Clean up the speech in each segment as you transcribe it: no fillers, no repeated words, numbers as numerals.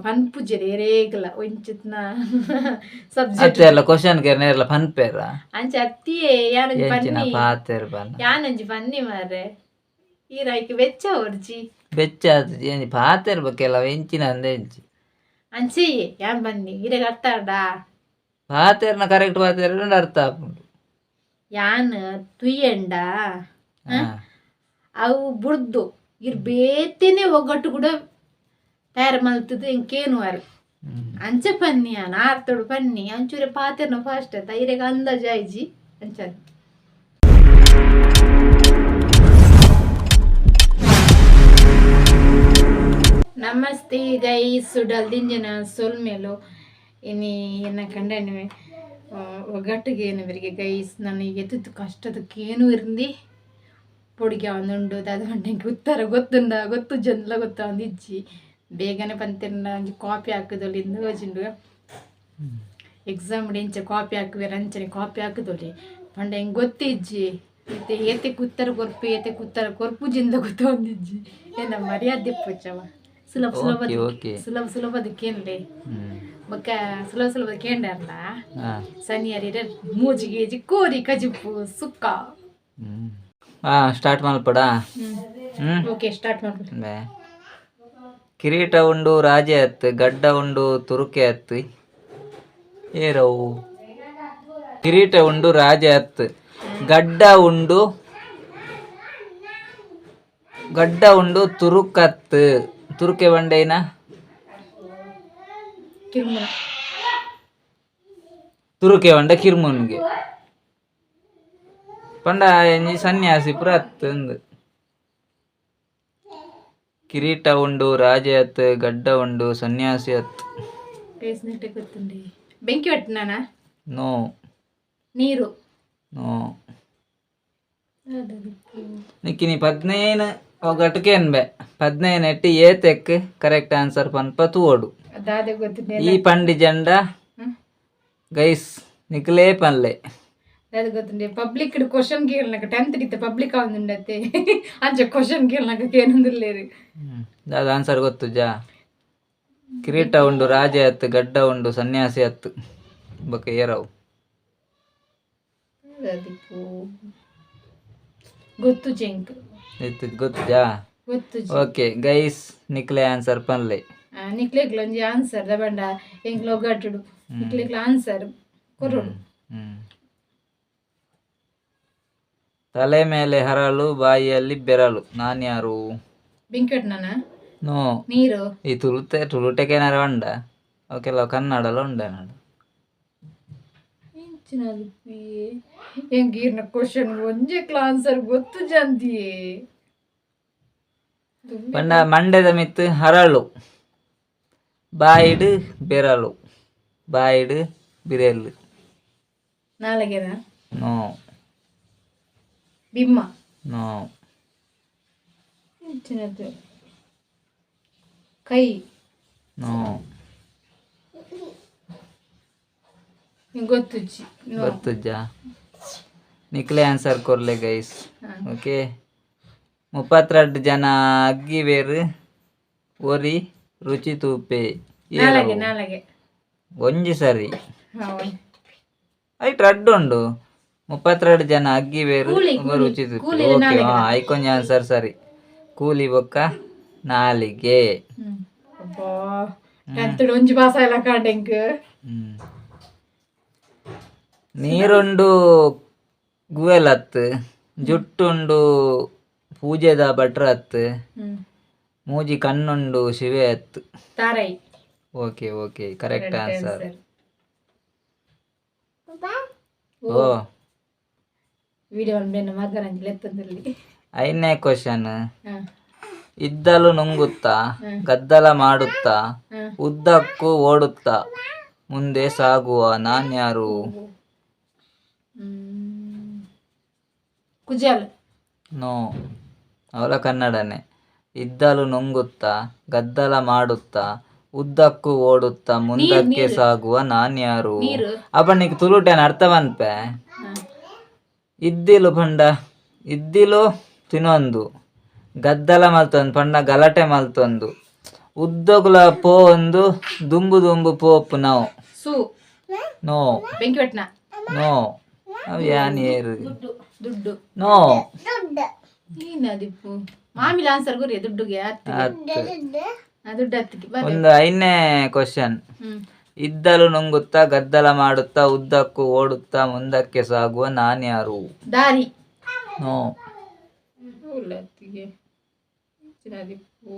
ಪನ್ಪುಜೆರ್ ಏರೇಗ್ಲ ಒಂಚಿತ್ನ ಸಬ್ಜೆಕ್ಟ್. ಅತ್ತೆಲ್ಲ ಕ್ವಶನ್ ಕೇರ್ನೇರ್ಲ ಪನ್ಪೇರ? ಅಂಚ ಅತ್ತಿಯೇ, ಯಾನೊಂಜಿ ಎಂಚಿನ ಪನ್ನಿ. ಪಾತೆರ್ ಪನ್ನ. ಯಾನೊಂಜಿ ಪನ್ನಿ ಮಾರ್ರೆ, ಈರ್ ಐಕ್ ಬೆಚ್ಚ ಒರ್ಜಿ. ಬೆಚ್ಚ ಆತುಜಿ, ಎಂಚಿ ಪಾತೆರ್ ಕೆಲವು ಎಂಚಿನ ಅಂದೆ ಎಂಚಿ. ಅಂಚೆಯೇ ಯಾನ್ ಬನ್ನಿ, ಇರೆಗ್ ಅರ್ಥ ಆಂಡಾ? ಪಾತೆರ್ನ ಕರೆಕ್ಟ್ ಪಾತೆರ್ ಅರ್ಥ ಆಪುಂಡು. ಯಾನ್ ತುಯ್ಯಂಡ ಅವು ಬುಡ್ದು ಇರ್ ಬೇತೆನೆ ಒಗ್ಗಟ್ಟು ಕೂಡ ತಯಾರು ಮಲ್ತದು ಎಂಕೇನುವಾರು. ಅಂಚೆ ಪನ್ನಿ, ಯಾನ್ ಆರ್ತೊಡು ಪನ್ನಿ, ಅಂಚೂರೆ ಪಾತೆರ್ನ ಫಾಸ್ಟ್ ಅತ್ತ, ಇರೆಗ್ ಅಂದಾಜು ಆಯ್ಜಿ ಅಂಚ. ನಮಸ್ತೆ ಗೈಸ್, ಸುಡಲ್ ದಿಂಜಿನ ಸೊಲ್ಮೆಲು. ಇನಿ ಎನ್ನ ಕಂಡನೆ ಒಗ್ಗಟ್ಟಿಗೆ ಏನು ಗೈಸ್, ನಾನು ಎತ್ತಿತ್ತು ಕಷ್ಟದಕ್ಕೆ ಏನು ಇರಂದಿ ಪೊಡಿಗೆ ಒಂದುಂಡು ದಾದ ಪಂಡ ಉತ್ತರ ಗೊತ್ತುಂಡ ಗೊತ್ತು ಜನ್ಲ ಗೊತ್ತ ಒಂದು ಇಜ್ಜಿ. ಬೇಗನೆ ಪಂತಿರ್ನ ಒಂಜಿ ಕಾಪಿ ಹಾಕುದೊಲಿ ಇಂದು ಯೋಜಿಂಡು. ಎಕ್ಸಾಮ್ ಇಂಚ ಕಾಪಿ ಹಾಕುವೆರ್ ಅಂಚನೆ ಕಾಪಿ ಹಾಕುದೊಲಿ ಪಂಡ ಹೆಂಗೆ ಗೊತ್ತಿಜ್ಜಿ. ಇತ್ತೆ ಏತೆಕ್ ಉತ್ತರ ಕೊರ್ಪು, ಏತೆಕ್ ಉತ್ತರ ಕೊರ್ಪುಜಿಂದ ಗೊತ್ತೊಂದಿಜ್ಜಿ. ಏನ ಮರ್ಯಾದೆ ಪೂಚವ ಸುಲಭ ಸುಲಭ. ಓಕೆ. ಸುಲಭ ಸುಲಭದ ಕೇನ್ಲೆ. ಬೊಕ್ಕ ಸುಲಭ ಸುಲಭ ಕೇಂಡರ್ಲ. ಸನಿಯರಿರ ಮೂಜಿ ಗೇಜಿ ಕೋರಿ ಕಜಿಪು ಸುಕ್ಕ. ಹಾ, ಸ್ಟಾರ್ಟ್ ಮಲ್ಪಡಾ? ಹ್ಮ್. ಓಕೆ, ಸ್ಟಾರ್ಟ್ ಮಾಡ್ಬಿಡಿ. ಬೇ. ಕಿರೀಟ ಉಂಡು ರಾಜೆ ಅತ್ತು, ಗಡ್ಡ ಉಂಡು ತುರುಕೆ ಅತ್ತು, ಏರವು? ಕಿರೀಟ ಉಂಡು ರಾಜೆ ಅತ್ತು, ಗಡ್ಡ ಉಂಡು, ಗಡ್ಡ ಉಂಡು ತುರುಕತ್ತು. ತುರುಕೆ ಬಂಡೈನ? ಕಿರುಮುನ. ತುರುಕೆ ಬಂಡ ಕಿರ್ಮುನ್ಗೆ ಪಂಡ ಎಂಜಿ ಸನ್ಯಾಸಿ ಪುರ ಅತ್ತು. ಕಿರೀಟ ಉಂಡು ರಾಜೆ ಅತ್ತು, ಗಡ್ಡ ಉಂಡು ಸನ್ಯಾಸಿ ಅತ್ತು. ಬೇಸ್ನೆಟ್ಟೆ ಗೊತ್ತುಂಡಿ. ಬೆಂಕಿ ಒಟ್ಟಿನಾನ? ನೋ. ನೀರು? ನೋ. ನಿಕ್ಕಿನಿ 15 ಒಗಟ್ಕೆ ಅನ್ಬೆ, 15 ಎಟ್ಟಿ ಏತೆಕ್ ಕರೆಕ್ಟ್ ಆನ್ಸರ್ ಪನ್ಪ ತೂವೊಡು. ಅದಾದೆ ಗೊತ್ತುಂಡಿ. ಈ ಪಂಡಿ ಜಂಡ. ಗೈಸ್, ನಿಕ್ಲೇ ಪನ್ಲೆ. ದಾದ ಗೊತ್ತುಂಡಿ? ಪಬ್ಲಿಕ್ ಕ್ವಶನ್ ಕೇಳನಕ ಟೆಂತ್ ಇತ್ತ ಪಬ್ಲಿಕ್ ಆವಂದುಂಡತ್ತೆ, ಅಂಚ ಕ್ವಶನ್ ಕೇಳನಕ ಕೇನೊಂದುಲ್ಲೇರು. ದಾದ ಆನ್ಸರ್ ಗೊತ್ತುಜಾ? ಕಿರೀಟ ಉಂಡು ರಾಜೆ ಅತ್ತು, ಗಡ್ಡ ಉಂಡು ಸನ್ಯಾಸಿ ಅತ್ತು, ಬೊಕ ಏರವು? ಅದಿಪ್ಪು ಗೊತ್ತು ಜೆಂಕ್. ಇತ್ತು ಗೊತ್ತುಜಾ? ಗೊತ್ತು. ಓಕೆ ಗೈಸ್, ನಿಕ್ಲೆ ಆನ್ಸರ್ ಪನ್ಲೆ. ನಿಕ್ಲೆಗ್ಲ ಒಂಜಿ ಆನ್ಸರ್ the ಬಂಡ ಎಂಕ್ಲ ಒಗ್ಗಟ್ಟುಡು ನಿಕ್ಲೆಗ್ಲ ಆನ್ಸರ್ ಕೊರೊಡು. ತಲೆ ಮೇಲೆ ಹರಳು, ಬಾಯಿಯಲ್ಲಿ ಬೆರಳು, ನಾನ್ಯಾರು? ಬೆಂಕಿ ಒಟ್ಟನಾನ? ನೋ. ನೀರು? ಈ ತುಳುತೆ ತುಳುಟೆಕೇನಾರ ಉಂಡ, ಅವು ಕೆಲವು ಕನ್ನಡಲ ಉಂಡ ನಾಡು. ಎಂಚಿನ ಎಂಕ್ ಈರ್ನ ಕ್ವಶನ್ ಒಂಜೆಕ್ಲ ಆನ್ಸರ್ ಗೊತ್ತು ಜಂತಿಯೇ. ಪಂಡ ಮಂಡೆದ ಮಿತ್ತು ಹರಳು, ಬಾಯಿಡು ಬೆರಳು, ಬಾಯಿಡು ಬಿರೆಲು. ನಾಲಗೆನ? ನೋ. ಬಿಮ್ಮ? ನೋ. ಎಂಚಿನದು? ಕೈ? ನೋ. ನಿಂಗ್ ಗೊತ್ತುಜ್ಜಿ, ನೋ. ಗೊತ್ತುಜ್ಜಾ? ನಿಕ್ಲೆ ಆನ್ಸರ್ ಕೊರ್ಲೆ ಗೈಸ್. ಓಕೆ, 32 ಜನ ಅಗ್ಗಿ ಬೇರು ಒರಿ ರುಚಿ ತೂಪೆ. ನಾಲಗೆ, ನಾಲಗೆ. ಒಂಜಿ ಸರಿ. ಐಟ್ ರಡ್ಡು ಉಂಡು. 32 ಜನ ಅಗ್ಗಿ ಬೇರು ಕೂಲಿ, ಒಬ್ಬ ಕೂಲಿ. ರುಚಿ ತೂಪೆ. ಕೂಲಿ. ಓಕೆ. ನಾಲಿಗೆ. ಹಾ, ಐಕೊಂಜಿ ಆನ್ಸರ್ ಸರಿ. ಕೂಲಿ ಬೊಕ್ಕ ನಾಲಿಗೆ. ಅಬ್ಬಾ, ಟೆಂತ್ ಒಂಜಿ ಪಾಸ್ ಆಯ್ಲ ಕಾಂಡೆಂಕ್. ನೀರುಂಡು ಗುವೆಲತ್ತು, ಜುಟ್ಟುಂಡು ಪೂಜೆದ ಭಟ್ರತ್ತು, ಮೂಜಿ ಕಣ್ಣುಂಡು ಶಿವೆ ಅತ್ತು. ತಾರೈ. Okay okay, correct answer. ಓ. ವಿಡಿಯೋ ಬೆನ್ನ ಮಗನಂಜಿ ಲೆತ್ತಂದಲ್ಲಿ. ಐದನೇ ಕ್ವಶನ್. ಇದ್ದಲು ನುಂಗುತ್ತಾ, ಗದ್ದಲ ಮಾಡುತ್ತಾ, ಉದ್ದಕ್ಕೂ ಓಡುತ್ತಾ ಮುಂದೆ ಸಾಗುವ ನಾನ್ಯಾರು? ಕುಜಲ್. ನೋ, ಅವಳ ಕನ್ನಡನೇ. ಇದ್ದಲು ನುಂಗುತ್ತಾ, ಗದ್ದಲ ಮಾಡುತ್ತಾ, ಉದ್ದಕ್ಕೂ ಓಡುತ್ತಾ ಮುಂದಕ್ಕೆ ನೀರು. ಸಾಗುವ ನಾನ್ಯಾರು? ನೀರು. ಅಪ್ಪ, ನಿಕ್ ತುಳುಟೇನ ಅರ್ಥ ಪನ್ಪೆ. ಇದ್ದಿಲು ಪಂಡ ಇದ್ದಿಲು ತಿನ್ನೊಂದು, ಗದ್ದಲ ಮಲ್ತೊಂದು ಪಂಡ ಗಲಾಟೆ ಮಲ್ತೊಂದು, ಉದ್ದಗುಲ ಪೋ ಒಂದು ದುಂಬು ದುಂಬು ಪೋಪು ನಾವು. ಸು. ನೋ. ಬೆಂಕಿ ಪಟ್ನ. ನೋ, ಅವು ಯಾನ್ ಏರು? ದುಡ್ಡು. ನೋ. ಏನದಿಪ್ಪು ಮಾಮಿಲ ಆನ್ಸರ್ ಗುರಿ ದುಡ್ಡುಗೆ ಹತ್ತು. ಹತ್ತು. ದುಡ್ಡು ಹತ್ತಿಗೆ ಬರ. ಒಂದು ಐದನೇ ಕ್ವಶನ್. ಇದ್ದಲು ನುಂಗುತ್ತಾ ಗದ್ದಲ ಮಾಡುತ್ತಾ ಉದ್ದಕ್ಕೂ ಓಡುತ್ತಾ ಮುಂದಕ್ಕೆ ಸಾಗುವ ನಾನ್ಯಾರು? ದಾರಿ. ನೋ. ಉಲ್ಲತ್ತಿಗೆ ದಿಪ್ಪು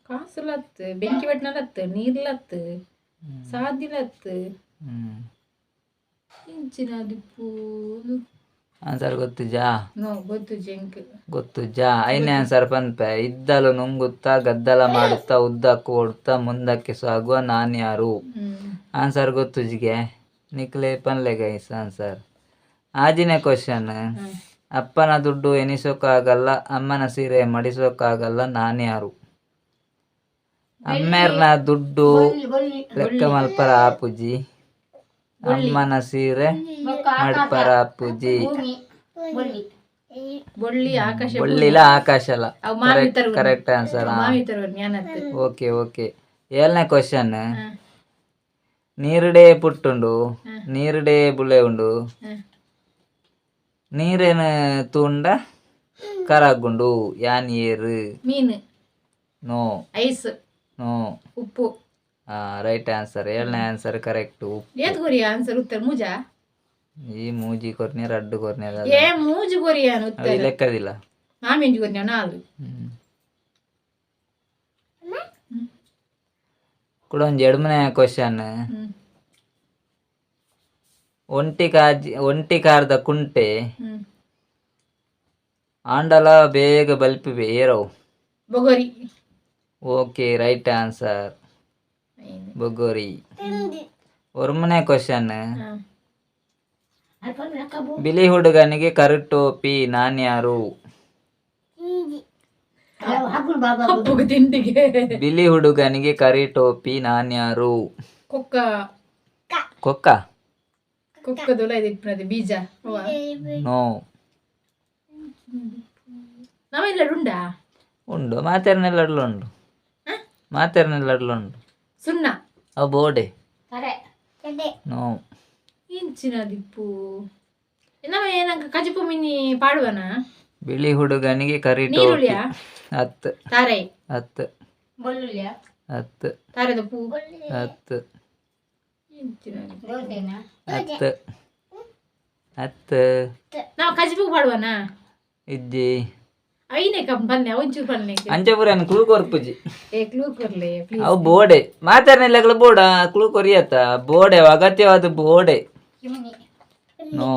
ಕಾಸುಲತ್ತು, ಬೆಂಕಿ ಪಟ್ನಲತ್ತು, ನೀರ್ಲತ್ತು, ಸಾದಿಲತ್ತು. ಇಂಚಿನ ದಿಪ್ಪು? ಆನ್ಸರ್ ಗೊತ್ತಿಜಾ? ನೋ, ಗೊತ್ತು ಜಂಕ್. ಗೊತ್ತುಜಾ? ಐದನೇ ಆನ್ಸರ್ ಪನ್ಪೆ. ಇದ್ದಲು ನುಂಗುತ್ತಾ ಗದ್ದಲ ಮಾಡುತ್ತಾ ಉದ್ದಕ್ಕೂ ಓಡುತ್ತಾ ಮುಂದಕ್ಕೆ ಸಾಗುವ ನಾನ್ಯಾರು? ಆನ್ಸರ್ ಗೊತ್ತುಜಿಗೆ ನಿಕ್ಲೆ ಪನ್ಲೆ ಗೈಸ್ ಆನ್ಸರ್. ಆಜಿನೇ ಕ್ವಶನ್. ಅಪ್ಪನ ದುಡ್ಡು ಎನಿಸೋಕ್ಕಾಗಲ್ಲ, ಅಮ್ಮನ ಸೀರೆ ಮಡಿಸೋಕ್ಕಾಗಲ್ಲ, ನಾನ್ಯಾರು? ಅಮ್ಮೇರ್ನ ದುಡ್ಡು ಲೆಕ್ಕ ಮಲ್ಪರ ಆಪುಜಿ, ಅಮ್ಮನ ಸೀರೆ ಮಡ್ಪರ ಆಪುಜಿ. ಬೊಳ್ಳಿ, ಆಕಾಶ. ಬೊಳ್ಳಿಲ, ಆಕಾಶಲ. ಅವು ಮಾಮಿ ತರುವ. Correct answer. ಮಾಮಿ ತರುವ ಜ್ಞಾನತ್ತು. ಓಕೆ ಓಕೆ, ಏಳನೇ ಕ್ವಶನ್. ನೀರುಡೇ ಪುಟ್ಟುಂಡು, ನೀರುಡೇ ಬುಳೆ ಉಂಡು, ನೀರೇನು ತೂಂಡ ಕರಗುಂಡು, ಯಾನ್ ಏರು? ಮೀನು. ನೋ. ಐಸ್. ನೋ. ಉಪ್ಪು. ರೈಟ್ ಆನ್ಸರ್, ಏಳನೇ ಆನ್ಸರ್ ಕರೆಕ್ಟ್. ಏತ್ ಕೊರಿಯ ಆನ್ಸರ್ ಉತ್ತರ ಮೂಜಾ? ಈ ಮೂಜಿ ಕೊರ್ನೆ, ರಡ್ಡು ಕೊರ್ನೆ. ಏ, ಮೂಜು ಕೊರಿಯಾನ ಉತ್ತರ. ಅವು ಲೆಕ್ಕದಿಲ್ಲ. ಮಾಮಿ ಒಂಜಿ ಕೊರಿಯ ನಾಲ್. ಕೂಡ ಒಂಜಿ ಎಡ್ಮನೆ ಕ್ವಶನ್. ಒಂಟಿ ಕಾಜಿ ಒಂಟಿ ಕಾರ್ದ ಕುಂಟೆ ಆಂಡಲ ಬೇಗ ಬಲ್ಪಿವೆ, ಏರವು? ಬೊಗೊರಿ. ಓಕೆ, ರೈಟ್ ಆನ್ಸರ್, ಬೊಗೋರಿ. ಒರ್ಮನೆ ಕ್ವಶನ್. ಬಿಳಿ ಹುಡುಗನಿಗೆ ಕರುಟೋಪಿ, ನಾನ್ಯಾರು? ಅಪ್ಪುಗು ತಿಂಡಿಗೆ. ಬಿಳಿ ಹುಡುಗನಿಗೆ ಕರಿ ಟೋಪಿ, ನಾನ್ಯಾರು? ಕೊಕ್ಕ. ಕೊಕ್ಕ. ಕೊಕ್ಕದೊಲ ಇದು ಇಪ್ಪನದು ಬೀಜ ಅವ್ವ. ನೋ. ನಾವೆಲ್ಲ ಉಂಡಾ? ಉಂಡು, ಮಾತೆರ್ನೆಲ್ಲಡ್ಲು ಉಂಡು. ಮಾತೆರ್ನೆಲ್ಲಡ್ಲು ಉಂಡು. ಸುಣ್ಣ. ಅವು ಬೋಡೆ. ನೋ. ಇಂಚಿನ ದಿಪ್ಪು ನಮ್ಮ ಏನಂಕ ಕಜಿಪು ಮಿನಿ ಪಾಡುವನ? ಬಿಳಿ ಹುಡುಗನಿಗೆ ಕರಿ ಟೋಪಿ. ನೀರುಳ್ಳಿಯ? ಹತ್ತು. ತಾರೈ. ಹತ್ತು, ಹತ್ತು. ತಾರೆದ ಪೂ. ಹತ್ತು. ಇಂಚಿನ? ಹತ್ತು, ಹತ್ತು. ನಾವು ಕಜಿಪು ಪಾಡುವನ? ಇಜ್ಜಿ. ಐನೇ ಕಪ್ ಬನ್ನೆ ಒಂಚೂರು ಬನ್ನೆ. ಅಂಚಪುರ ಕ್ಲೂ ಕೊರ್ಪುಜಿ. ಏ, ಕ್ಲೂ ಕೊರ್ಲೆ ಪ್ಲೀಸ್. ಅವು ಬೋಡೆ, ಮಾತಾಡ್ನೆಲ್ಲಗಳು ಬೋಡ ಕ್ಲೂ ಕೊರಿಯತ್ತ ಬೋಡೆ, ಅಗತ್ಯವಾದ ಬೋಡೆ. ನೋ.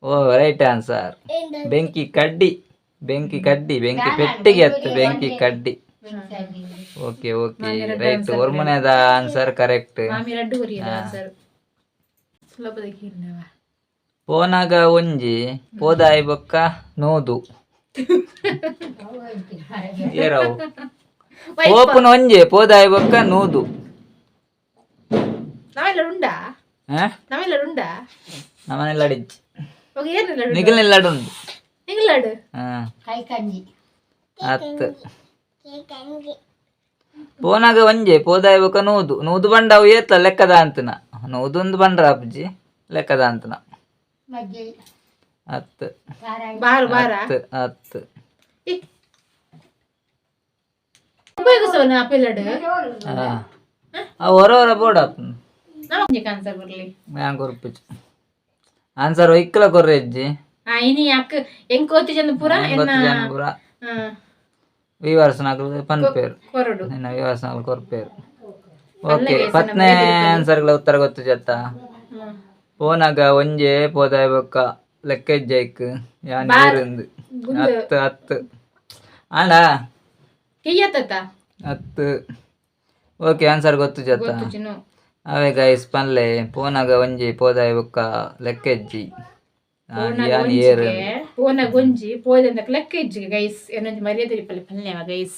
ಓ, ರೈಟ್ ಆನ್ಸರ್, ಬೆಂಕಿ ಕಡ್ಡಿ, ಬೆಂಕಿ ಕಡ್ಡಿ, ಬೆಂಕಿ ಪೆಟ್ಟಿಗೆ ಅತ್ತು, ಬೆಂಕಿ ಕಡ್ಡಿ. ಓಕೆ ಓಕೆ, ರೈಟ್, ಒರ್ಮನೆದ ಆನ್ಸರ್ ಕರೆಕ್ಟ್. ಮಾಮಿ ರಡ್ಡು ಕೊರಿಯದ ಆನ್ಸರ್ ಸುಲಭದ ಕೇಳಿನವ. ಪೋನಾಗ ಒಂಜಿ, ಪೋದಾಯಿ ಬೊಕ್ಕ ನೂದು, ಏರವು? ಪೋಪುನ ಒಂಜಿ, ಪೋದಾಯಿ ಬೊಕ್ಕ ನೂದು. ನಾವೆಲ್ಲ ಉಂಡಾ? ಹಾ? ನಾವೆಲ್ಲ ಉಂಡಾ? ನಮ್ಮನೆಲ್ಲ ಅಡಿಜ್ಜಿ. ఒక ಏನೆಲ್ಲ? ನಿಗಲೆಲ್ಲ ಉಂಡು. ನಿಂಗ್ಲಾಡು. ಹಾ, ಹತ್ತು. ಪೋನಾಗ ಒಂಜೆ, ಪೋದಾಯಿ ಬೊಕ್ಕ ನೂದು. ನೂದು ಬಂಡ ಅವು ಏತ್ಲ ಲೆಕ್ಕದ ಅಂತನ. ನೂದೊಂದು ಬಂಡ್ರ ಅಪ್ಜಿ, ಲೆಕ್ಕದ ಅಂತನ. ಹತ್ತು. ಬಾರು ಬಾರ. ಹತ್ತು, ಹತ್ತು. ಉಪಯೋಗಿಸೋಣ ಅಪಿಲಡು. ಹಾ, ಅವು ಹೊರ ಹೊರ ಬೋಡ. ನಮ್ಮ ಆನ್ಸರ್ ಬರ್ಲಿ. ಯಾನ್ ಕೊರ್ಪುಜಿ ಆನ್ಸರ್, ಒಯ್ಕಲ ಕೊರ್ರೆಜ್ಜಿ. ಆ ಇನಿ ಅಕ್ಕ ಎಂಕ್ ಕೋತಿ ಜನ ಪೂರ ಎನ್ನ. ಪೂರ ವಿವರ್ಸ್ನಾಗ್ಲು ಪನ್ಪೇರು. ಕೊರಡು. ನಿನ್ನ ವಿವರ್ಸ್ನಾಗ್ಲು ಕೊರ್ಪೇರು. ಓಕೆ, ಪತ್ನೇ ಆನ್ಸರ್ಗಳ ಉತ್ತರ ಗೊತ್ತು ಜತ್ತ? ಪೋನಾಗ ಒಂಜೆ, ಪೋದಾಯ ಬೊಕ್ಕ ಲೆಕ್ಕ ಇಜ್ಜೈಕ್, ಯಾನ್ ಏರಿಂದು? ಹತ್ತು, ಹತ್ತು ಆಂಡ. ಕೆಯ್ಯತ್ತ. ಹತ್ತು. ಓಕೆ, ಆನ್ಸರ್ ಗೊತ್ತು ಜತ್ತ? ಗೊತ್ತು ಚಿನ್ನು. ಅವೇ ಗೈಸ್, ಪನ್ಲೆ. ಪೋನಾಗ ಒಂಜಿ, ಪೋದಾಯ ಬೊಕ್ಕ ಲೆಕ್ಕ ಇಜ್ಜಿ, ಯಾನ್ ಏರು? ಪೋನಾಗ ಒಂಜಿ, ಪೋದಂದ ಲೆಕ್ಕ ಇಜ್ಜಿಗೆ ಗೈಸ್. ಏನೊಂಜಿ ಮರ್ಯಾದೆ ಇಪ್ಪಲೆ ಪಲ್ಲೆವ ಗೈಸ್.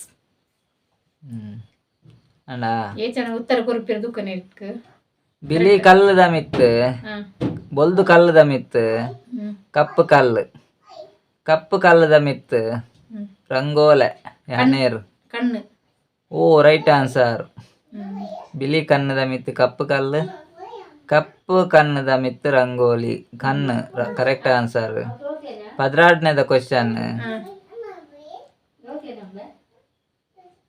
ಅಂಡ. ಏಚನ ಉತ್ತರ ಕೊರ್ಪಿರ ದುಃಖ ಇಟ್ಕ. ಬಿಳಿ ಕಲ್ಲುದ ಮಿತ್ತು, ಬೊಲ್ದು ಕಲ್ಲುದ ಮಿತ್ತು, ಕಪ್ಪು ಕಲ್ಲು, ಕಪ್ಪು ಕಲ್ಲುದ ಮಿತ್ತು ರಂಗೋಲೆ, ಯಾನೇರು? ಕಣ್ಣು. ಓ, ರೈಟ್ ಆನ್ಸರ್. ಬಿಳಿ ಕಣ್ಣದ ಮಿತ್ತು ಕಪ್ಪು ಕಲ್ಲು, ಕಪ್ಪು ಕಣ್ಣದ ಮಿತ್ತು ರಂಗೋಲಿ. ಕಣ್ಣು, ಕರೆಕ್ಟ್ ಆನ್ಸರ್. 12ನೇದ ಕ್ವಶನ್.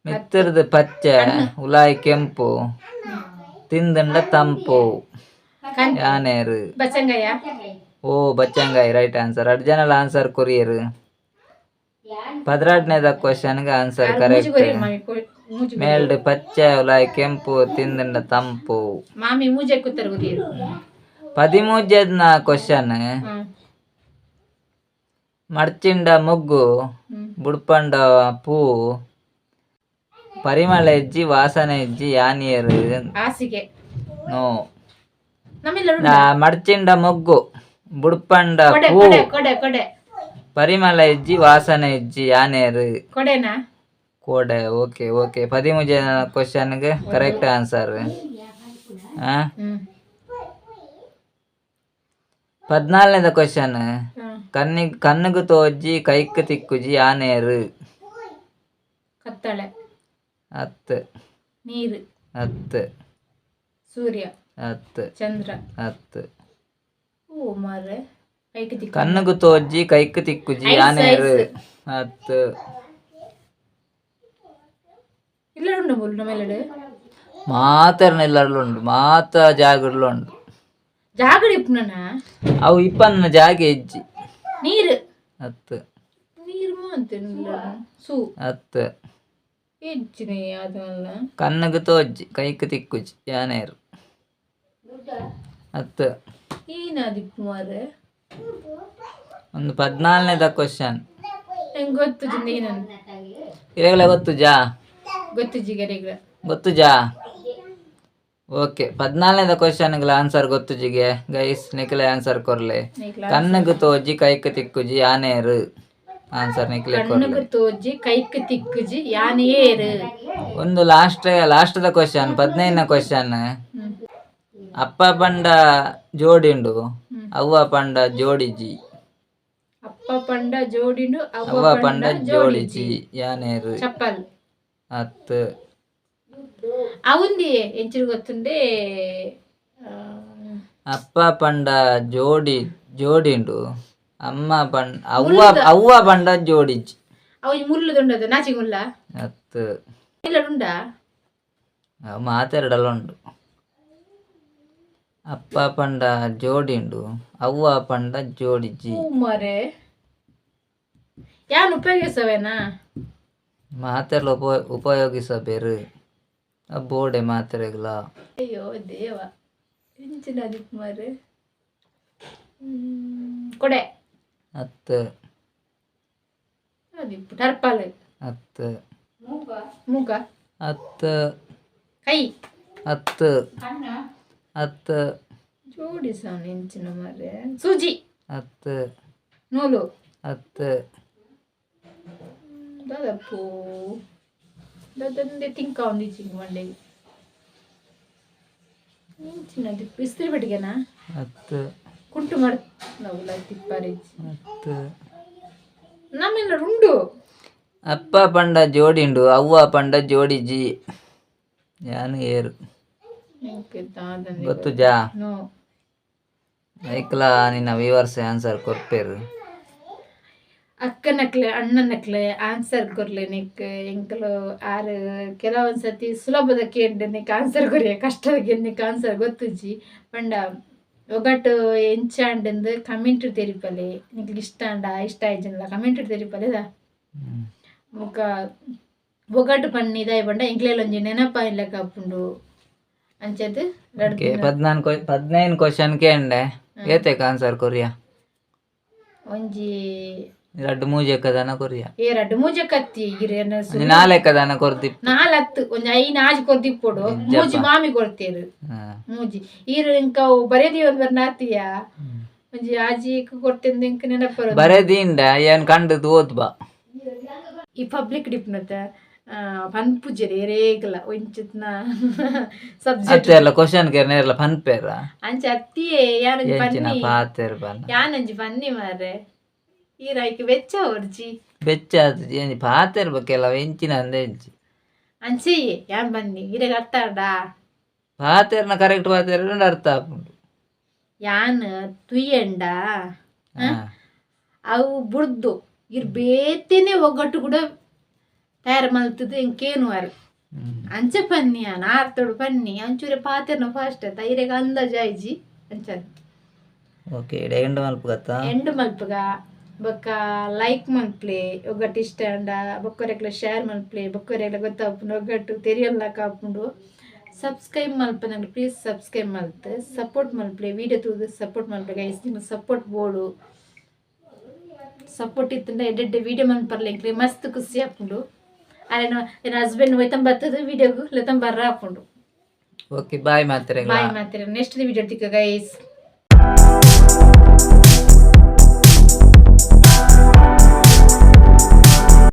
ಮಿತ್ತರ್ದು ಪಚ್ಚೆ, ಉಲಾಯಿ ಕೆಂಪು, ತಿಂದಂಡ ತಂಪು. ಕಣ್. ಯಾನೇರು? ಬಚ್ಚಂಗಯ್ಯ. ಓ, ಬಚ್ಚಂಗಾಯಿ, ರೈಟ್ ಆನ್ಸರ್. ಎರಡು ಜನಲ ಆನ್ಸರ್ ಕೊರಿಯರ್. 12ನೇದ ಕ್ವಶನ್ಗೆ ಆನ್ಸರ್ ಕರೆಕ್ಟ್. ಮೂಜಿ ಮಾಮಿ, ಮೂಜಿ. ಮೇಲ್ಡ್ ಪಚ್ಚೆ, ಉಲಾಯಿ ಕೆಂಪು, ತಿಂದಂಡ ತಂಪು. ಮಾಮಿ ಮೂಜೆ ಕೂತಾರ ಗೊತ್ತಿರು. 13ನ ಕ್ವಶನ್. ಮಡ್ಚಿಂಡ ಮೊಗ್ಗು, ಬುಡ್ಪಂಡ ಪೂ, ಪರಿಮಳ ಇಜ್ಜಿ, ವಾಸನೆ ಇಜ್ಜಿ, ಯಾನಿಯರು? ಹಾಸಿಗೆ. ನೋ. ನಮ್ಮೆಲ್ಲ. ಮಡ್ಚಿಂಡ ಮೊಗ್ಗು, ಬುಡ್ಪಂಡ ಕೊಡೆ. ಪೂ. ಕೊಡೆ, ಕೊಡೆ, ಕೊಡೆ. ಪರಿಮಳ ಇಜ್ಜಿ, ವಾಸನೆ ಇಜ್ಜಿ, ಯಾನೇರು? ಕೊಡೆನಾ? ಕೋಡೆ, ಓಕೆ ಓಕೆ. 13 ಕ್ವಶನ್ಗೆ ಕರೆಕ್ಟ್ ಆನ್ಸರ್. 14ನೇದ ಕ್ವಶನ್. ಕಣ್ಣಿಗೆ ಕಣ್ಣಿಗೆ ತೋಜಿ, ಕೈಕ್ ತಿಕ್ಕುಜಿ, ಯಾನೇರು? ಕತ್ತಳೆ. ಹತ್ತು. ನೀರು. ಹತ್ತು. ಸೂರ್ಯ. ಹತ್ತು. ಚಂದ್ರ. ಹತ್ತು. ಓ ಮಾರ್ರೆ, ಕೈಗೆ ತಿಕ್ಕ. ಕಣ್ಣಿಗೆ ತೋಜಿ, ಕೈಕ್ ತಿಕ್ಕುಜಿ. ಐಸ್, ಯಾನೇರು? ಐಸ್. ಹತ್ತು. ಇಲ್ಲ, ಉಂಡು ಮುಲ್ಲು ನಮ್ಮೆಲ್ಲಡು. ಮಾತೆರ್ನ ಇಲ್ಲಡ್ಲು ಉಂಡು, ಮಾತ ಜಾಗಡ್ಲು ಉಂಡು. ಜಾಗಡಿ ಇಪ್ಪುನ. ಅವು ಇಪ್ಪನ್ನ ಜಾಗೆ ಇಜ್ಜಿ. ನೀರು. ಹತ್ತು. ನೀರು ಮಾಂತ ಸೂ. ಹತ್ತು. ಹೆಚ್ಚಿನ ಅದಲ್ಲ. ಕಣ್ಣಿಗೆ ತೋಜಿ, ಕೈಕ್ ತಿಕ್ಕುಜಿ, ಯಾನೇರು? ಹತ್ತು. ಏನಾದಿಪ್ಪು ಮಾರ್ರೆ? ಒಂದು 14ನೇದ ಕ್ವಶನ್. ನಂಗೆ ಗೊತ್ತು ಜಿಂದ ಏನಂತ. ಇರೆಗಳ ಗೊತ್ತುಜಾ? ಗೊತ್ತು ಜಿಗರಿಗಳ. ಗೊತ್ತುಜಾ? ಓಕೆ, 14ನೇದ ಕ್ವಶನ್ಗಳ ಆನ್ಸರ್ ಗೊತ್ತುಜಿಗೆ ಗೈಸ್, ನಿಖಲೆ ಆನ್ಸರ್ ಕೊರ್ಲೆ. ಕಣ್ಣಿಗೆ ತೋಜಿ, ಕೈಕ್ ತಿಕ್ಕುಜಿ, ಯಾನೇರು? ಆನ್ಸರ್ ನಿಖಲೆ ಕೊರ್ಲೆ. ಕಣ್ಣುಗೆ ತೋಜಿ, ಕೈಕ್ ತಿಕ್ಕುಜಿ, ಯಾನೇರು? ಒಂದು ಲಾಸ್ಟ್ ಲಾಸ್ಟ್ದ ಕ್ವಶನ್, 15ನೇ ಕ್ವಶನ್. ಅಪ್ಪ ಪಂಡ ಜೋಡಿಂಡು, ಅವ್ವ ಪಂಡ ಜೋಡಿಜಿ. ಅಪ್ಪ ಪಂಡ ಜೋಡಿಂಡು, ಅವ್ವ ಪಂಡ ಜೋಡಿಜಿ, ಯಾನೇರು? ಚಪ್ಪಲ್. ಹತ್ತು. ಅವುಂದಿ ಎಂಚಿನ ಗೊತ್ತುಂಡೆ? ಅಪ್ಪ ಪಂಡ ಜೋಡಿ ಜೋಡಿಂಡು, ಅಮ್ಮ ಪಂಡ ಅವ್ವ ಅವ್ವ ಪಂಡ ಜೋಡಿಜಿ. ಅವು ಮುಳ್ಳುದುಂಡದು, ನಾಚಿ ಮುಲ್ಲ. ಹತ್ತು. ಇಲ್ಲ, ಉಂಡಾ? ಅವು ಮಾತೆರಡಲ್ಲ ಉಂಡು. ಅಪ್ಪ ಪಂಡ ಜೋಡಿಂಡು, ಅವ್ವ ಪಂಡ ಜೋಡಿಜಿ. ಹೂ ಮಾರೆ, ಯಾನ್ ಉಪಯೋಗಿಸವೇನಾ? ಮಾತೆರ್ಲ ಉಪಯೋಗಿಸಬೇರು, ಬೋಡೆ ಮಾತೆರೆಗ್ಲ. ಅಯ್ಯೋ ದೇವ, ಎಂಚಿನ ಅದಿಪ್ಪು ಮಾರೆ? ಕೊಡೆ. ಹತ್ತು. ಅದಿಪ್ಪು ಟರ್ಪಾಲ್. ಹತ್ತು. ಮೂಗ. ಹತ್ತು. ಕೈ. ಹತ್ತು, ಹತ್ತು. ಜೋಡಿಸವನು ಎಂಚಿನ ಮಾರೆ? ಸೂಜಿ. ಹತ್ತು. ನೂಲು. ಹತ್ತು. ದಾದಪ್ಪು ದಾದಂದೆ ತಿಂಕ ಒಂದಿಚ್ಚಿಂಗ್ ಮಂಡೆ, ಎಂಚಿನ ಅದಿಪ್ಪು? ಇಸ್ತ್ರಿ ಪೆಟ್ಟಿಗೆನಾ? ಹತ್ತು. ಕುಂಟು ಮರ್ ನವುಲ ತಿಪ್ಪಾರಿಜ್ಜಿ. ಹತ್ತು. ನಮ್ಮೆಲ್ಲ ಉಂಡು. ಅಪ್ಪ ಪಂಡ ಜೋಡಿಂಡು, ಅವ್ವ ಪಂಡ ಜೋಡಿಜಿ, ಯಾನು ಏರು? ದಾದಂದೆ. ಗೊತ್ತುಜಾ? ನೋ. ಐಕ್ಲ ನಿನ್ನ ವಿವರ್ಸ್ ಆನ್ಸರ್ ಕೊರ್ಪೇರು. ಅಕ್ಕನಕ್ಲೆ ಅಣ್ಣನಕ್ಲೆ ಆನ್ಸರ್ ಕೊರ್ಲೆ ನಿಕ್. ಎಂಕಲು ಆರು ಕೆಲವೊಂದು ಸತಿ ಸುಲಭದ ಕೇಂದ್ರ ನಿಕ್ ಆನ್ಸರ್ ಕೊರಿಯ, ಕಷ್ಟದ ನಿಕ್ ಆನ್ಸರ್ ಗೊತ್ತುಜ್ಜಿ. ಪಂಡ ಒಗಟು ಎಂಚಾಂಡಂದು ಕಮೆಂಟ್ ತೆರಿಪಲೆ. ನಿಕ್ಲೆ ಇಷ್ಟ ಅಂಡ ಇಷ್ಟ ಆಯ್ಜನ್ಲ ಕಮೆಂಟ್ ತೆರಿಪಲೆದ. ಬೊಕ ಒಗಟು ಪನ್ನಿ ಇದಾಯ್ ಪಂಡ ಎಂಕ್ಲೆಲ ಒಂಜಿ ನೆನಪ ಇಲ್ಲಕ ಆಪುಂಡು ಅಂಚದ್. ಓಕೆ, 14 15 ಕ್ವಶನ್ ಕೇಂಡೆ, ಏತೆಕ್ ಆನ್ಸರ್ ಕೊರಿಯ? ಒಂಜಿ. ರಡ್ಡು ಮೂಜೆಕ್ಕದನ ಕೊರಿಯ. ಏ, ರಡ್ಡು ಮೂಜೆ ಕತ್ತಿ ಇರೇನ. ಒಂಜಿ ನಾಲೆಕ್ಕದನ ಕೊರ್ದಿ. ನಾಲತ್ತು, ಒಂಜಿ ಐನ್ ಆಜಿ ಕೊರ್ದಿಪ್ಪೊಡು, ಮೂಜಿ ಮಾಮಿ ಕೊಡ್ತೇರು. ಮೂಜಿ ಈರ್ ಇಂಕ ಬರೇದಿ ಬರ್ನಾತಿಯ, ಒಂಜಿ ಆಜಿ ಕೊಡ್ತೇನೆ, ಇಂಕ ನೆನಪರು. ಬರೆದಿಂಡ ಏನ್ ಕಂಡದ್ ಓದ್ ಬಾ. ಈ ಪಬ್ಲಿಕ್ ಡಿಪ್ನತ ಪನ್ಪುಜೆರ್ ಏರೇಗ್ಲ ಒಂಚಿತ್ನ ಸಬ್ಜೆಕ್ಟ್. ಅತ್ತೆಲ್ಲ ಕ್ವಶನ್ ಕೇರ್ ನೇರ್ಲ ಪನ್ಪೇರ. ಅಂಚ ಅತ್ತಿಯೇ ಯಾನೊಂಜಿ ಎಂಚಿನ ಪನ್ನಿ. ಪಾತೆರ್ ಬನ್ನ. ಯಾನೊಂಜಿ ಪನ್ನಿ ಮಾರ್ರೆ, ಈರ್ ಐಕ್ ಬೆಚ್ಚ ಒರ್ಜಿ. ಬೆಚ್ಚ ಆತು, ಎಂಚಿ ಪಾತೆರ್ ಕೆಲವು ಎಂಚಿನ ಅಂದೆ ಎಂಚಿ. ಅಂಚೆ ಯಾನ್ ಬನ್ನಿ ಇರೆಗ್ ಅರ್ಥ ಆಂಡಾ? ಪಾತೆರ್ನ ಕರೆಕ್ಟ್ ಪಾತೆರ್ನ ಅರ್ಥ ಆಪುಂಡು. ಯಾನ್ ತುಯ್ಯಂಡ ಅವು ಬುಡ್ದು ಇರ್ ಬೇತೆನೆ ಒಗ್ಗಟ್ಟು ಕೂಡ ತಯಾರು ಮಲ್ತದು ಎಂಕೇನುವಾರು. ಅಂಚೆ ಪನ್ನಿ ಯಾನ್ ಆರ್ತೋಡು ಪನ್ನಿ ಅಂಚೂರೆ ಪಾತೆರ್ನ ಫಾಸ್ಟ್ ಅತ್ತ ಇರೆಗ್ ಅಂದಾಜ್ ಆಯ್ಜಿ ಅಂಚ. ಓಕೆ, ಇಡೆ ಎಂಡ್ ಮಲ್ಪುಗತ್ತ? ಎಂಡ್ ಮಲ್ಪುಗ. ಬೊಕ್ಕ ಲೈಕ್ ಮಲ್ಪ್ಲೆ ಒಗ್ಗಟ್ಟು ಇಷ್ಟ ಆಂಡ, ಬೊಕ್ಕರೆಗ್ಲ ಶೇರ್ ಮಲ್ಪ್ಲೆ, ಬೊಕ್ಕರೆಗ್ಲ ಗೊತ್ತಾಪುಂಡು ಒಗ್ಗಟ್ಟು ತೆರಿಯಲ್ಲಾಕ ಆಪುಂಡು. ಸಬ್ಸ್ಕ್ರೈಬ್ ಮಲ್ಪನಂಗೆ ಪ್ಲೀಸ್ ಸಬ್ಸ್ಕ್ರೈಬ್ ಮಲ್ತ್ ಸಪೋರ್ಟ್ ಮಲ್ಪ್ಲೆ. ವೀಡಿಯೋ ತೂದು ಸಪೋರ್ಟ್ ಮಲ್ಪೆ ಗೈಸ್. ನಿಮ್ಮ ಸಪೋರ್ಟ್ ಬೋಡು. ಸಪೋರ್ಟ್ ಇತ್ತಂಡ ಎಡ್ಡೆ ವೀಡಿಯೋ ಮನ್ಪರ್ಲೆ ಎಂಕ್ಲೆ ಮಸ್ತ್ ಖುಷಿ ಆಪುಂಡು. ಅರೆನ ಎನ್ನ ಹಸ್ಬೆಂಡ್ ಒಯ್ತಂ ಬರ್ತದೆ ವೀಡಿಯೋಗು ಲೆತಂ ಬರ್ರ ಆಪುಂಡು. ಓಕೆ, ಬಾಯ್ ಮಾತ್ರೆಗ್ಲ. ಬಾಯ್ ಮಾತ್ರ, ನೆಕ್ಸ್ಟ್ ವೀಡಿಯೋ ತಿಕ್ಕ ಗೈಸ್.